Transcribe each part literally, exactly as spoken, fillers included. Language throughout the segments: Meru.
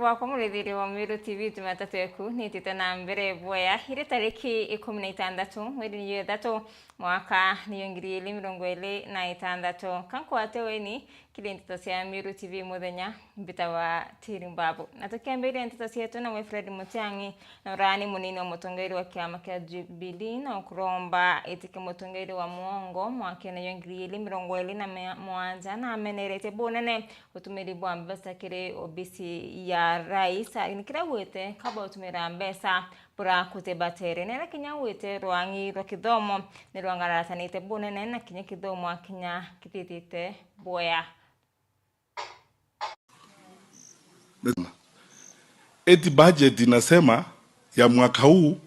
Wakwa muriithiria wa Meru T V, Jumatatu eku niitite na mbere bwea. Iri tariki ikumi na itandatu, mweri niyo ithatu, mwaka niyo ngiri ili mirongo ili na itandatu. Ka nkwate weni kiri nteto cia Meru T V muthenya, mbitawa Tiri Mbabu. Na tukiambiria nteto cietu, nawe Fred Mutiang'i, na uraani munini wa mutongeria wa kiama kia Jubilee, na ukuromba itike mutongeria wa mwongo mwakene yo ngiri ili mirongo ili na mugwanja, na ameneretie bunene utumiri bwa mbeca kiri obisi ya rais, ni kiria augite kaba utumira mbeca burakuti batere. Nera kinya augite rwang'i rwa kithomo ni rwangaratanite bunene, na kinya kithomo akinya kithithite bwea. Eti budget inasema ya mwaka huu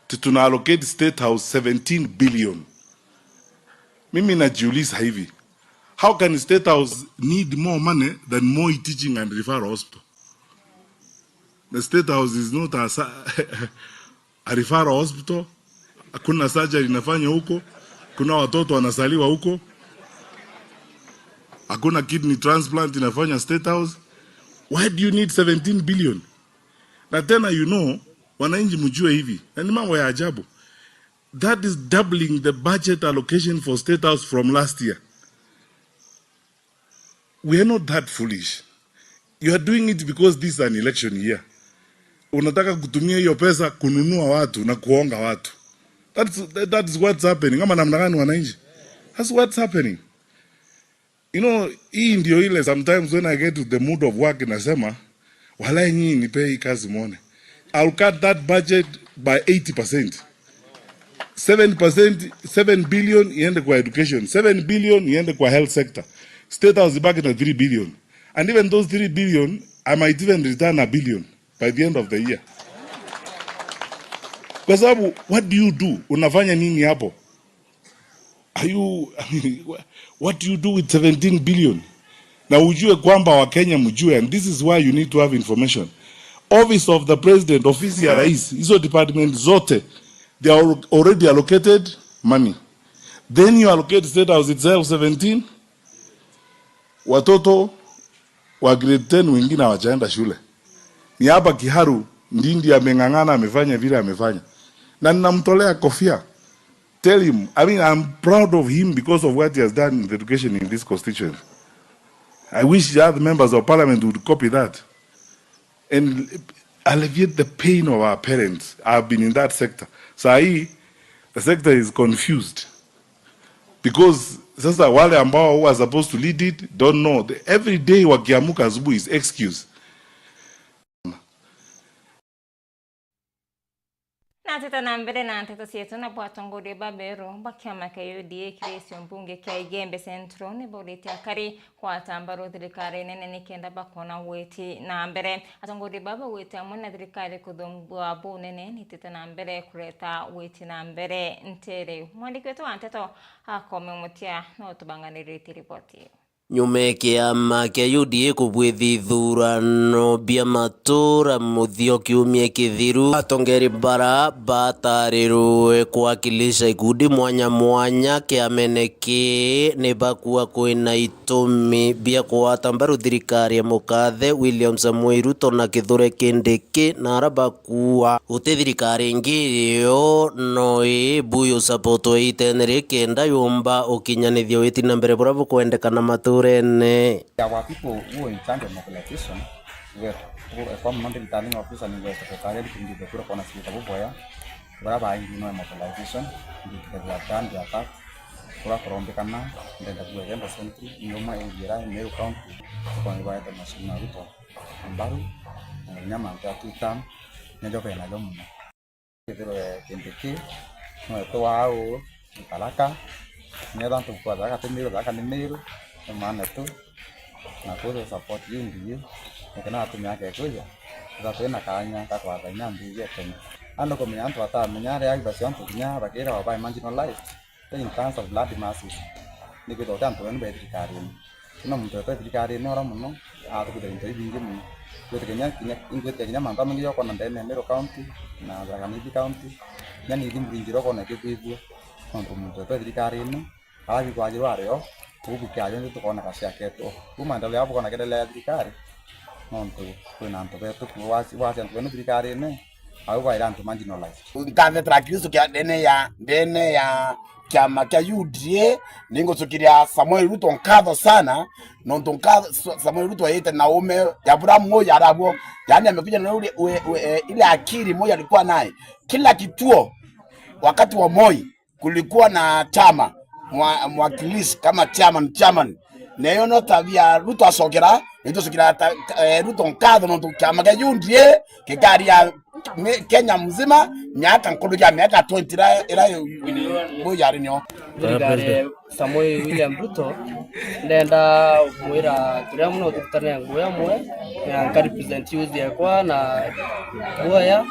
ati tuna allocate State House seventeen billion. Mimi najiuliza hivi, how can State House need more money than Moi Teaching and Referral Hospital? The State House is not a, sa- a referral hospital. Hakuna surgery inafanywa huko. Kuna watoto wanazaliwa huko. Hakuna kidney transplant inafanywa State House. Why do you need seventeen billion? Na tena, you know, wananchi mjue hivi, na ni mambo ya ajabu. That is doubling the budget allocation for State House from last year. We are not that foolish. You are doing it because this is an election year. Unataka kutumia hiyo pesa kununua watu na kuonga watu. That's, that is what's happening. Ama namna gani, wananchi? That's what's happening. You know, hii ndio ile, sometimes when I get to the mood of work, nasema, "Walai, nyinyi nipee hii kazi muone. I'll cut that budget by eighty percent. Seven percent, seven billion iende kwa education, seven billion iende kwa health sector. State House ibaki na three billion. And even those three billion, I might even return a billion by the end of the year." Kwa sababu, what do you do? Unafanya nini hapo? Are you, I mean, wha- what do you do with seventeen billion? Na ujue kwamba Wakenya mjue, and this is why you need to have information. Office of the President, ofisi ya rais, hizo department zote, they are already allocated money. Then you allocate State House itself seventeen. Watoto wa grade ten wengine hawajaenda shule. Ni hapa Kiharu, Ndindi ameng'ang'ana, amefanya vile amefanya. Na ninamtolea kofia. Tell him, I mean, I'm proud of him because of what he has done with education in this constituency. I wish the other members of parliament would copy that and alleviate the pain of our parents. I've been in that sector. Saa hii, the sector is confused. Because sasa wale ambao who are supposed to lead it don't know. The, every day wakiamuka asubuhi is excuse. Natete na mbere na nteto cietu, na bwa atongoria baberu ba kiama kia U D A kiri gicigo mbunge kia Igembe Central ni bauritie akari kwata mbaru thirikari nene nikenda bakona witi na mbere. Atongoria baba baugite amwe na thirikari kuthumbua bunene nitite na mbere kureta witi na mbere ntere. Mwandiki wetu wa nteto Akome Mutia no tubanganirite riboti iyo. Nyuma ya kiama kia U D A kubwithi ithurano bia matura muthio kiumia kithiru, atongeri bara batarirwe kwakilisha ikundi mwanya mwanya kiamene kii ni bakua kwina itumi bia kugwata mbaru thirikari ya mukathe William Samoei Ruto na Kithure Kindiki, na ara bakua guti thirikari ingi irio no ibu yusapotwe itene ri kenda yumba ukinyanithia witi na mbere buria bukwendekana maturene. Our people who are in charge of mobilization, we, we, kwa muno ndiri returning officer ni we secretary ni kundi the kura kona sika buboya. Bara baingi no mobilization, ndikire bwa tandi attack. Kura kurombekana, ndenda kuwa Igembe Central, ni umwe area ira Meru County, kwa ni baete machine na Ruto mbaru, na kinya mantu ya two term, nejo bena jo muno. Kethirwe kintu ki, no etu wau, Tharaka, ngetha antu kwa Tharaka ti Meru, Tharaka ni Meru, ni maana tu, na kuthi support yu ndiu, nikena atumia akekuja, etha twina kanya ka kwatha inya mbiu ya Kenya. Andu kumenya antu batamenya, ria iba cia antu kinya bakira ba marginalized, in terms of blood masses, ni kwithirwa uti antu benu be thirikarine. Kina muntu wetwe thirikarine ora muno, atukwithira into ibingi muno. Ngwitikia kinya, kinya, ingwitikia kinya mantu jamaingi jokona ndene ya Meru County na Tharaka Nithi County, kinya nithi mburi njira ukona ikikwithua. Nontu muntu wetwe thirikarine, arabi kwajirwa ario, kubu kiajo nthi tukona gacaketwo. Ku maendeleo ya bukona kendelea ya thirikari, Nontu kwina antu betu ku, wasi, wasi antu benu thirikarine, au baira antu marginalized. Nkathetera Kristo kia ndene ya, ndene ya kiama kia U D A, ningucukiria Samuel Ruto nkatho sana, nontu nka-, Sa-, Samuel Ruto aite na ume ya bura Moi arabwo, yani amekuja na ule, ue, ue, eh, ile akili Moi alikuwa naye. Kila kituo wakati wa Moi kulikuwa na chama, mwa-, mwakilishi kama chairman, chairman. Na hiyo no tabia Ruto acokera, Ruto acokera ta-, eh, Ruto nkatho nontu kiama kia U D A gikaria mi-, Kenya mzima miaka nkuru ya miaka twenty ira, ira Moi ari nio. Thirikari Samuel William Ruto, ndenda kumwira turia muno turutane nguo amwe, na nka represent youth yakwa na nguo ya,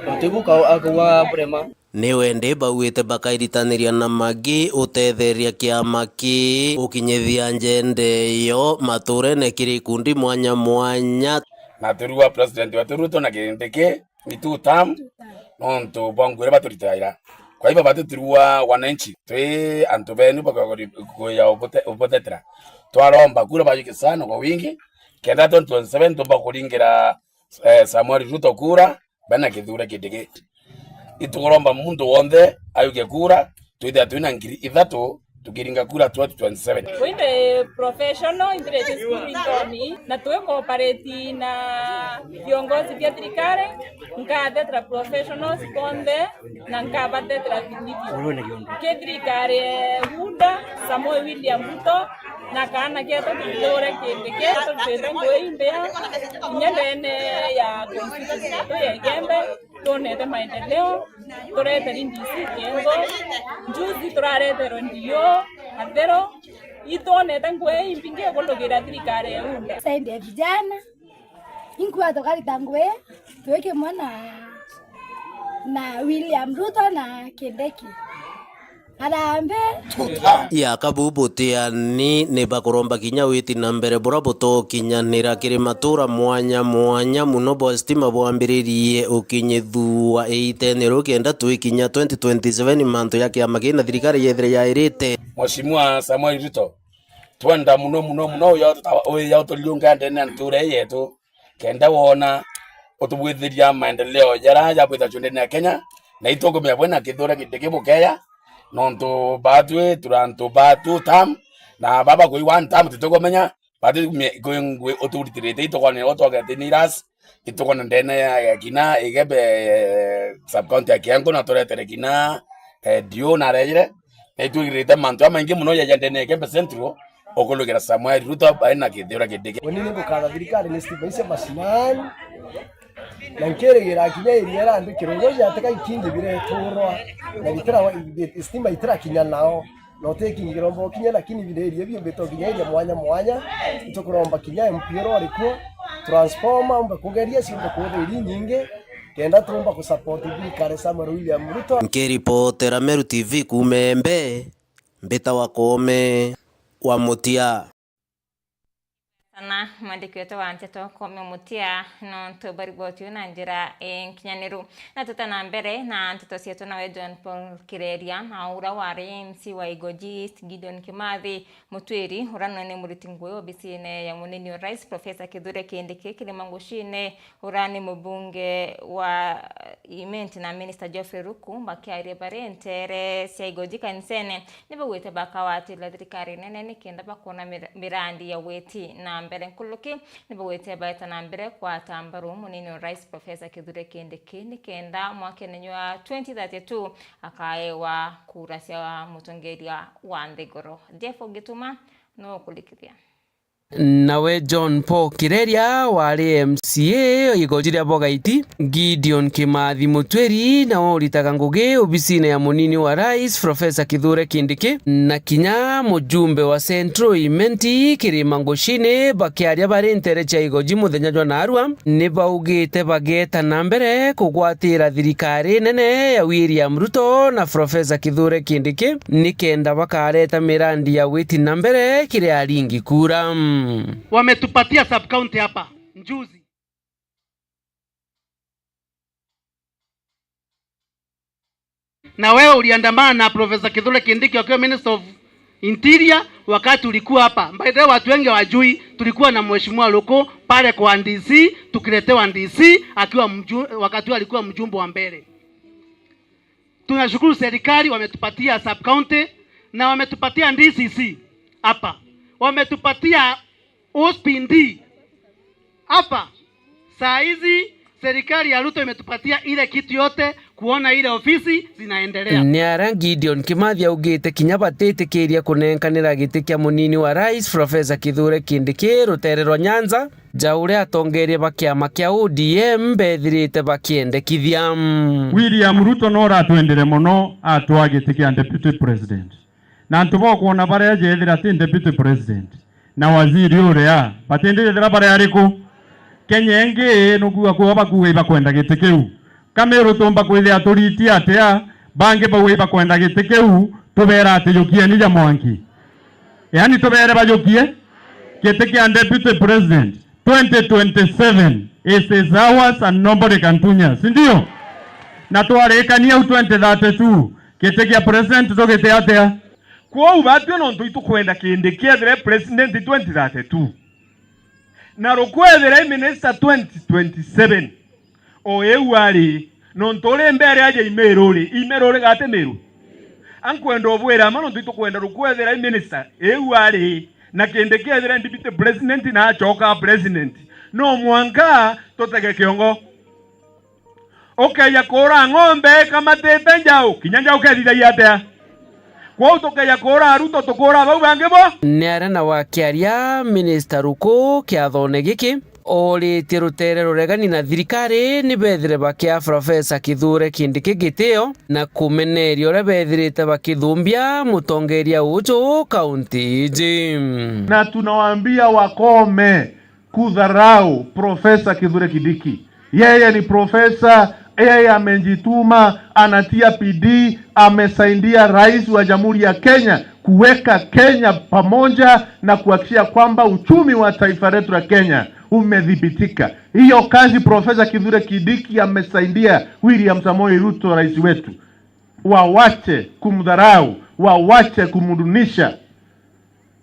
na tubu ka-, akauga burema. Niwe ndi bauite bakairitaniria na magi utetheria kiama ki ukinyithia njende iyo maturene kiri ikundi mwanya mwanya. Na turua president wetu Ruto na Kindiki ni two term, nontu bwa nguo iria baturitaira. Kwa hivyo batiturua wananchi, twi antu benu bakuya ubutetera. Twaromba kura bajuke sana kwa wingi, kenda twenty twenty-seven tumba kuringira, eh, Samuel Ruto kura, bena Kithure Kindiki. Itukuromba muntu wonthe ajuke kura, twithia twina ngiri ithatu tukiringa kura twenty twenty-seven. Wi ndi professional, inthirite cukuru inthoni, na twi cooperate na viongozi bia thirikari, nkathetera professionals bonthe, na nkabathetera vilivyo. Ki thirikari ya UDA, Samoei William Ruto, na kaana ketu Kithure Kindiki, turutite ngugi imbea, kinya ndene ya constituency yetu ya Igembe, twonete maendeleo, tureteri D C Kiengo, juzi turareterwe D O Athero, itwonete ngugi imbingi ikulukira thirikari ya UDA. Saidia vijana, inkua tukarita ngugi twi kimwe na, na William Ruto na Kindiki. Harambee. Yaka buu butiani ni bakuromba kinya witi na mbere bura butokinyanira kiri matura mwanya mwanya, muno bwa stima bwambiririe ukinyithua iitene riu kenda twikinya twenty twenty-seven mantu ya kiama kii na thirikari yethire yairite. Mheshimiwa Samuel Ruto, twenda muno muno muno uya ututa-, uya uturiunga ndene ya ntura ii yetu. Kenda wona utubwithiria maendeleo jaria jabwithagua ndene ya Kenya, na itukumenya bwina Kithure Kindiki bukeya, nontu batwi turi antu ba two term, na baba kwi one term titukumenya, batwi me-, kwi ngui uturitirite itukone utwagete ni iras, itukone ndene ya, ya kina Igembe, eh, sub county ya Kiengo na turetere kina, eh, D O na arejire, na itwigirite mantu jamaingi muno jaja ndene ya Igembe Central, ukulukira Samuel Ruto bari na Kithure Kindiki. Uni ni ngukatha thirikari ni stima icio mashinani, na nkirigira kinya iria ira andu kirungu giatika ikingi bireturwa, na bitira, stima itirakinya nao, na utikingiromba ukinye, lakini bireria bio bitokinya iria mwanya mwanya, itukuromba kinya M P uria uri kuo, transformer umbe kugeria ciumbe kuthiri nyingi, kenda turumba kusupport thirikari Samuel William Ruto. Nkiripotera Meru T V kuuma Embe, mbita wa Koome wa Mutia. Sana mwandiki wetu wa nteto Koome Mutia, nontu bwa riboti iu na njira inkinyaniru. Na tuta na mbere na nteto cietu, nawe John Paul Kireria, na uria wari M C wa Igoji East Gideon Kimathi Mutwiri, uria nawe ni muriti ngugi obisine ya munini wa rais Professor Kithure Kindiki Kirima Ngucine, uria ni mubunge wa Imenti na Minister Geoffrey Ruku, bakiaria bari nteere cia Igoji kanisene, ni baugite bakawatira thirikari nene nikenda bakwona mir-, mirandi ya witi na mbere. Nkuruki ni baugite baeta na mbere kwata mbaru munini wa rais Professor Kithure Kindiki nikenda mwakene jwa twenty thirty-two akaewa kura cia mutongeria wa nthiguru. Jeff Gituma no ukurikithia. Nawe John Paul Kireria wari M C A igoji ria Bogaiti, Gideon Kimathi Mutwiri nawe uritaga ngugi obisine ya munini wa rais Professor Kithure Kindiki, na kinya mujumbe wa Central Imenti Kirima Ngucini, bakiaria bari nteere cia igoji muthenya jwa naarua, ni baugite bageeta na mbere kugwatira thirikari nene ya William Ruto na Professor Kithure Kindiki nikenda bakareta mirandi ya gwiti na mbere kiri aringi kura. Wametupatia sub county hapa juzi. Na wewe uliandamana na Professor Kithure Kindiki akiwa Minister of Interior, wakati ulikuwa hapa, by the way, watu wengi hawajui, tulikuwa na Mheshimiwa Ruku pale kwa D C, tukiletewa D C akiwa mju-, wakati huo alikuwa mjumbe wa mbele. Tunashukuru serikali, wametupatia sub county na wametupatia D C C hapa, wametupatia O C P D hapa. Saa hizi serikali ya Ruto imetupatia ile kitu yote, kuona ile ofisi zinaendelea. Ni aria Gideon Kimathi augite kinya batitikiria kunenkanira giti kia munini wa rais Professor Kithure Kindiki rutere rwa Nyanza, ja uria atongeria ba kiama kia O D M bethirite bakiendekithia. William Ruto no uratwendere mono atwaa giti kia deputy president. Na antu bokwona baria jethira ti deputy president na waziri uria, batindithira bari ariku? Kenya ingi nukuga kuo bakuga ibakwenda giti kiu. Kamiru tumba kwithia turiti atia, bangi bauga ibakwenda giti kiu, tubera ati jukieni ja mwanki. Yaani tubere bajukie giti kia deputy president. Twenty twenty-seven, it is ours and nobody can touch us, si ndio? Na twarikania au twenty thirty-two, giti kia president tugite atia? Kwou batwi nontu itukwenda Kindiki ethire president twenty thirty-two. Na Ruku ethire i minister twenty twenty-seven. O iu ari, nontu uri mbere aja i Miru ri, i Miru ri gati Miru? Ankwenda ubwira ma nontu itukwenda Ruku ethira i minister, iu ari, na Kindiki ethira deputy president na acoka president. No mwanka tutege kiongo. Ukeja kuura ng'ombe ikamatite njau, kinya njau kethithagia atia? Kwou tukeja kuura Ruto, tukuura bau bangi bo? Ni aria na wakiaria, Minister Ruku kiathone giki oritie rutere ruregani na thirikari ni bethire bakia Professor Kithure Kindiki gitio na kumeneria uria bethirite bakithumbia mutongeria uju kaunti iji. Na tunawaambia wakome kudharau Profesa Kithure Kindiki. Yeye ni profesa, yeye amejituma, anatia bidii, amesaidia rais wa Jamhuri ya Kenya kuweka Kenya pamoja na kuhakikisha kwamba uchumi wa taifa letu la Kenya umedhibitika. Hiyo kazi Profesa Kithure Kindiki amesaidia William Samoei Ruto, rais wetu. Wawache kumdharau, wawache kumdunisha.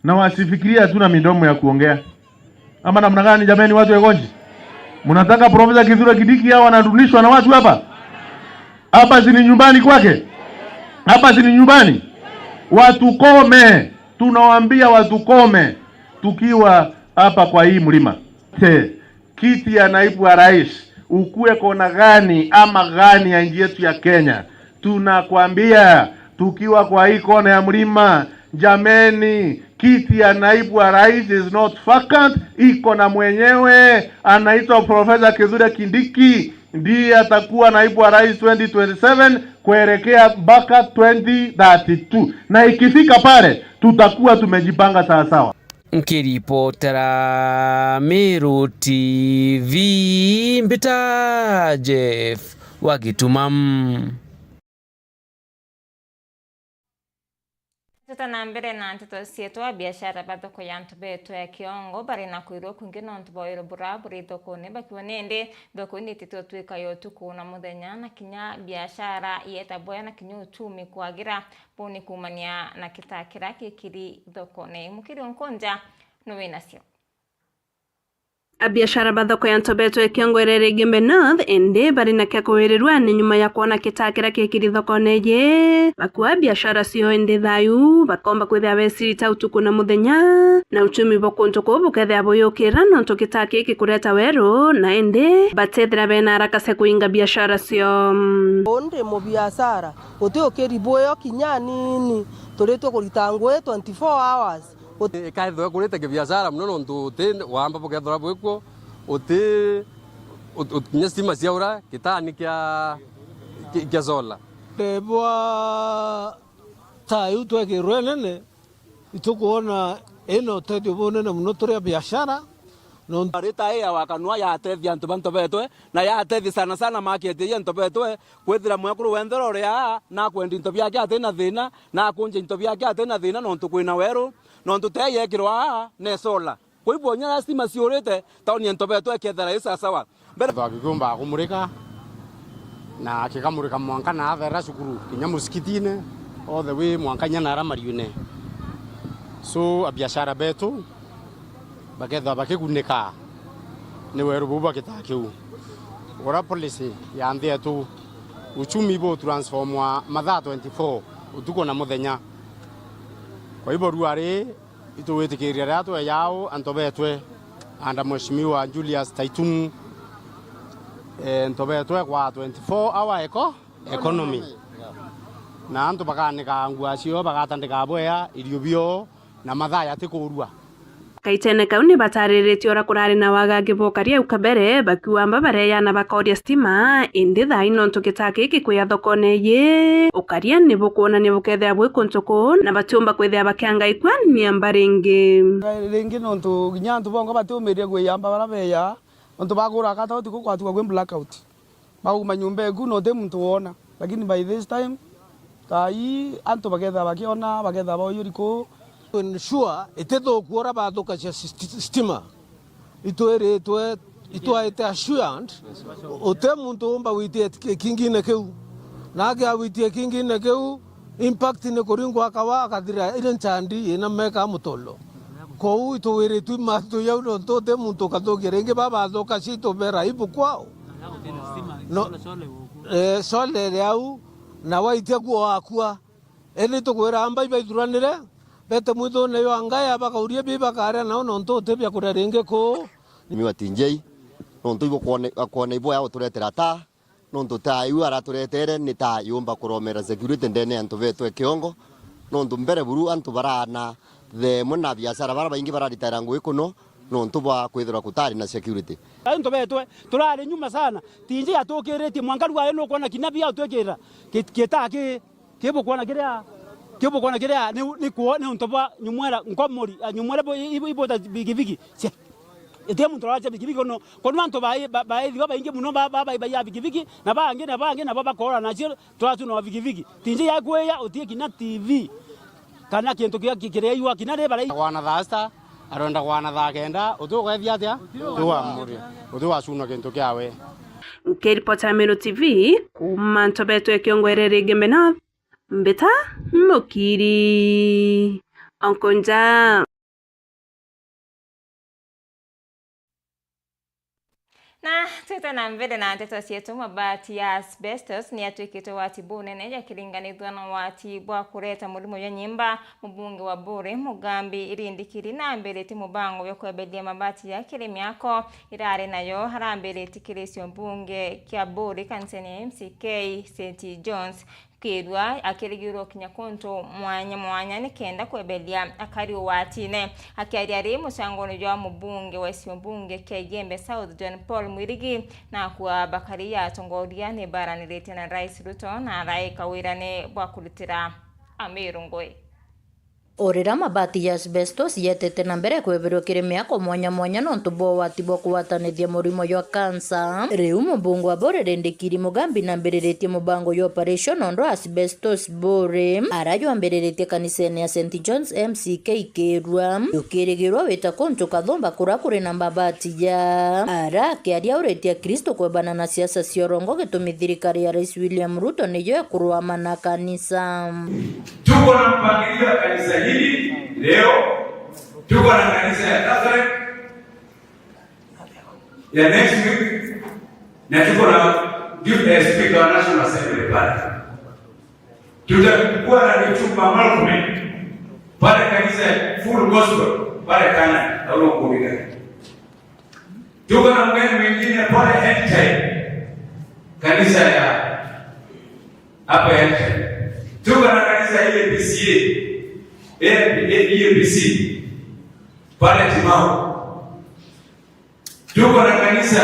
Na wasifikirie hatuna midomo ya kuongea. Ama namna gani jameni, watu wa Igonji? Mnataka Profesa Kithure Kindiki hao wanadunishwa na watu hapa? Hapa si ni nyumbani kwake? Hapa si ni nyumbani? Watukome. Tunawaambia watukome tukiwa hapa kwa hii mlima. Te. Kiti ya naibu wa rais, ukue kona gani ama gani ya nchi yetu ya Kenya, tunakwambia tukiwa kwa hii kona ya mlima, jameni, kiti ya naibu wa rais is not vacant, iko na mwenyewe, anaitwa Profesa Kithure Kindiki, ndiye atakuwa naibu wa rais twenty twenty-seven kuelekea mpaka twenty thirty-two, na ikifika pale tutakuwa tumejipanga sawasawa. Nkiripotera Meru T V, mbita Jeff wa Gituma. Tuta na mbere na nteto cietu, abiashara ba thoko ya Ntobeto ya Kiongo bari na kwirwo kwingi nontu bwa wiro bura buri thokone, bakiuga nindi thoko ii nititwe twika ya utuku na muthenya, na kinya biashara yeta bwea na kinya uchumi kwagira. Buu ni kuumania na kitaa kiria gikiri thokone. Mukiri Unkunja nu winacio. Abiashara ba thoko ya Ntobeto ya Kiongo iria iri Igembe North, indi bari na kia kuwirirua ni nyuma ya kwona kitaa kiria gikiri thokone iji. Bakua biashara cio indi thayu, bakomba kwithira besirita utuku na muthenya, na uchumi bwa kuntu kuu bukethira buyukira nontu kitaa giki kureta weru, na indi batethira bena haraka cia kuinga biashara cio. Undi mubiashara. Guti ukiri bwio kinya anini. Turitwe kurita ngui twenty-four hours. Guti- Ikethirwa ikurite kibiashara mono nontu uti wamba bukethirwa bwikuo, uti, ut-, ut-, kinya stima ciaura, gitani kia, ki-, kia solar. Ndebwa ta iu twekirwe nene, itukwona ina utethio bunene mono turi a biashara, nontu rita ii ya wakanua yatethia antu ba Ntobetwe, na yatethia sana sana market ii ya Ntobetwe, kwithira mwekuru wenthe uria uri aa, na akwendia into biake ati na thina, na akunja into biake ati na thina, nontu kwina weru, nontu tee yekirwa aa, ne solar. Kwa hivyo, nya stima ciurite, tauni ya Ntobetwe ikethera i sawasawa. Mbere Thwa gikiumba kumurika, na kikamurika mwanka na athera cukuru, kinya musikitine, all the way mwanka inya nara mariune. So, abiashara betu bakethwa bakigunika ni weru buu bwa gitaa kiu. Uria policy ya nthi yetu, uchumi bu transformwa mathaa twenty-four, utuku na muthenya. Kwa hivyo, rua ri, itugwitikiria riria tweja au antu betwe, under Mheshimiwa Julius Taitumu, eh, antu betwe kwa twenty-four hour eco-, economy. Na antu bakanikaa ngua cio, bagatandika bwea irio bio, na mathaa jatikurua. Kaitene kau ni batariritie uria kurari na wagagi bwa ukaria au kabere, bakiuga amba bareya na bakoria stima, indi thaa ii nontu gitaa kii gikwia thokone ii, ukaria ni bukwonania bukethira bwi kuntu kuu, na batiumba kwithira bakianga ikua ni amba ringi. Ringi nontu kinya antu bongwa batiumirie kwiyamba baria beya, nontu bagura kata utuku kwatigwa kwi blackout. Bauma nyomba eku na uti muntu wona. Lakini by this time, thaa ii antu baketha bakiona, baketha bauyuri kuu. To ensure itithuku uria bathukacia sti-, stima. Itwiritwe, itwaite assured, uti muntu umba gwitia ki-, kingine kiu. Na akia gwitia kingine kiu, impact ni kuringwa akawa, akathira iri nchandi ina meka mutolo. Kou itugwiritwe mantu jau nontu uti muntu ukathukia ringi babathukacia itubera ibu kwao. No, eh, solele au, na waitia kuo wakua. Indi tukwira amba ibaithuranire, bete mwithune yo angaya bakauria bi bakaria nao nontu uti bia kuria ringi kuu. Mheshimiwa T J, nontu ibo kwone, kwone ibo ya guturetera taa, nontu taa iu araturetere ni taa yumba kuromera security ndene ya antu betwe kiongo, nontu mbere buru antu baraana themwe na biashara bara baingi bararitara ngugi kuno, nontu bwa kwithirwa kutari na security. Antu betwe turari nyuma sana. T J atukiritie mwanka rua ri nukwona kinya bia utwikirira ki-, gitaa ki-, ki bukwona kiria, ki bukwona kiria ni, ni kuo, ni untu bwa nyumwera nkomori, a, nyumwera ibu-, ibu-, ibuta bigibigi. Cia, iti muntu uracia bigibigi kono, kono antu bai-, ba-, baithigwa baingi muno ba, ba, ba, baiya bigibigi, na bangi, na bangi, nabo bakora nacio, turacuna bigibigi. T J yakwiya utie kinya T V. Kana kintu kia ki-, kiria igwa kinya ri barai. Kwana thaa sita, arenda kwana thaa kenda, uti ukwethia atia? Uti wamuria, uti wacuna kintu kiawe. Nkiripota Meru T V, kuuma Ntobetwe Kiongwere Rigimbe North, mbita Mukiri. Onkonja. Na twite na mbere na nteto cietu, mabati ya asbestos ni yatuikite wati bunene jakiringanithua na wati bwa kureta murimo jwa nyimba. Mubunge wa Buuri, Mugambi Rindikiri, nambiritie mubango jwa kweberia mabati ja kiri miako irari nayo arambiritie kiri cio mbunge kia Buuri, kanisene ya M C K Saint John's. Kirua akirigirwo kinya kuntu mwanya mwanya nikenda kweberia akari ugwatine. Akiaria ari mucangoni jwa mubunge wa gicigo mbunge kia Igembe South, John Paul Mwirigi, na akua bakari ya atongoria ni baraniritie na Rais Ruto na araika wirane bwa kurutira Amiru ngui. O riria mabati ya asbestos yetete na mbere kweberwa kiri miako mwanya mwanya nontu bwa ugwati bwa kugwatanithia murimo jwa kansa, riu mubunge wa Buuri Rindikiri Mugambi nambiriritie mubango jwa operation nontu asbestos Buuri, ara jwambiriritie kanisene ya Saint John's M C K Kirua, jukirigirwa wita kuntu kathumba kuria kuri na mabati ja. Ara akiaria auritie Akristo kwebana na siasa cia urongo gitumi thirikari ya Rais William Ruto niyo ikurwama na kanisa. Tuko na mpangilio ya kanisa hili leo, tuko na kanisa ya Catholic ya next week, na tuko na youth, eh, speaker wa National Assembly pale. Tutakuwa na Bishop Malcolm pale kanisa ya Full Gospel pale Canaan, au Kubiga. Tuko na mgeni mwingine pale End Time, kanisa ya hapa End Time. Tuko na kanisa ya E A B C A, A B C A, pale Timau. Tuko na kanisa,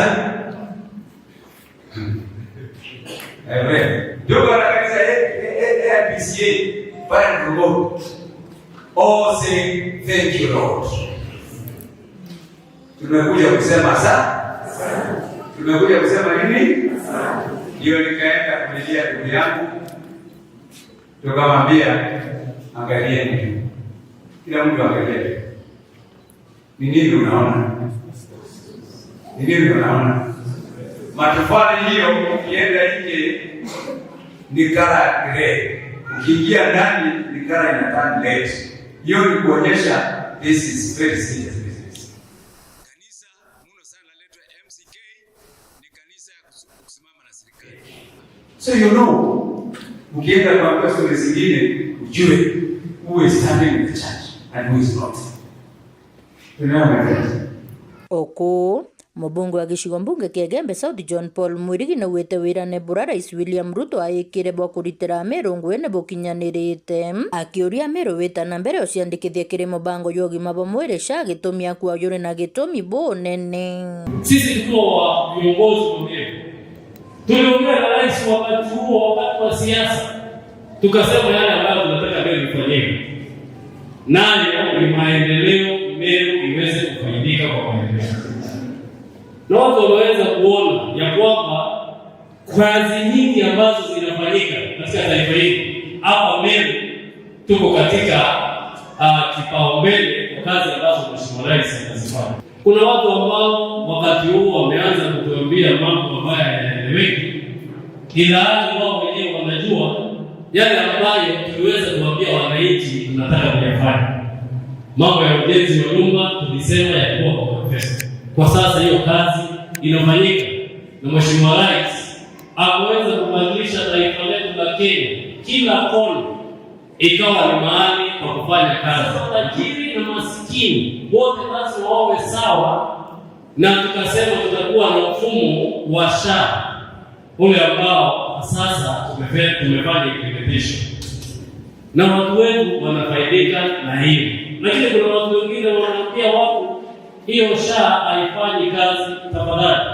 amen. Tuko na kanisa ya A B C A pale Ndugu. All say, "Thank you, Lord." Tumekuja kusema sa-, tumekuja kusema nini? Ndio nikaenda kulilia ndugu yangu, tukamwambia, "Angalieni." Kila mtu angalia. Ni nini unaona? Ni nini unaona? Matofali hiyo ukienda nje ni kala grey. Ukiingia ndani ni kala ina turn red. Hiyo ni kuonyesha this is very serious business. Kanisa muno sana letwe M C K ni kanisa ya kus- kusimama na serikali. So you know, ukienda kuambia stori zingine, ujue who is standing with the church and who is not. Unaona? Oku, mubunge wa gicigo mbunge kia Igembe South John Paul Mwirigi naugite wirane bura Rais William Ruto aikire bwa kuritira Ameru nguene bukinyanirite. Akiuria Ameru wita na mbere uciandikithie kiri mubango jwa ugima bwa mwiri SHA gitumi akua juri na gitumi bunene. Sisi tukiwa wa viongozi wa Meru, tuliongea na rais wakati huo, wakati wa siasa, tukasema yale ambayo tunataka Meru ifanyike, nayo ni maendeleo, Meru iweze kufaidika kwa maendeleo. Na watu wameweza kuona ya kwamba kazi nyingi ambazo zinafanyika katika taifa hili, hapa Meru tuko katika uh, kipaumbele kwa kazi ambazo Mheshimiwa Rais anazifanya. Kuna watu ambao wakati huu wameanza kutuambia mambo ambayo hayaeleweki, ilhali wao wenyewe wanajua yale ambayo tuliweza kuambia wananchi tunataka kuyafanya. Mambo ya ujenzi wa nyumba tulisema yalikuwa kwa manifesto. Kwa sasa hiyo kazi inafanyika na Mheshimiwa Rais ameweza kubadilisha taifa letu la Kenya, kila kona ikawa ni mahali pa kufanya kazi. Tajiri na masikini wote lazima wawe sawa, na tukasema tutakuwa na mfumo wa SHA ule ambao sasa tumefe- tumefanya implementation na watu wetu wanafaidika na hiyo, lakini kuna watu wengine wanaambia watu hiyo SHA haifanyi kazi. Tafadhali,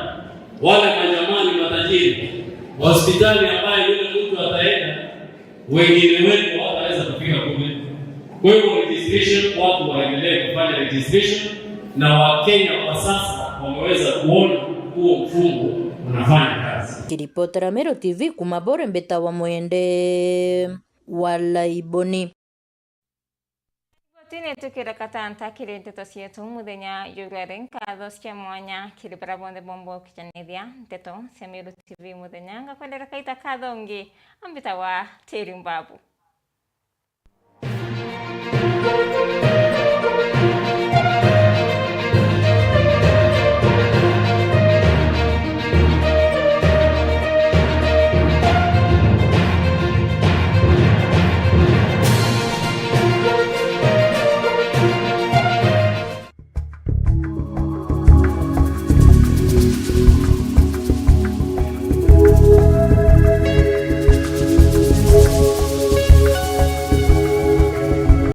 wale majamani matajiri, hospitali ambayo yule mtu ataenda, wengine wetu hawataweza kufika kule. Kwa hivyo registration, watu waendelee kufanya registration, na Wakenya kwa sasa wameweza kuona huo mfumo unafanya kazi. Kiripotera Meru T V kuma Bore, mbitawa Mwende wa Laiboni. Tini tukire katanta kiri nteto cietu muthenya jurwari. Nkatho cia mwanya kiri bara bonthe bombo kijanithia nteto cia Meru T V muthenya. Ngakwendera kaita kathongi, ambita wa Teri Mbabu.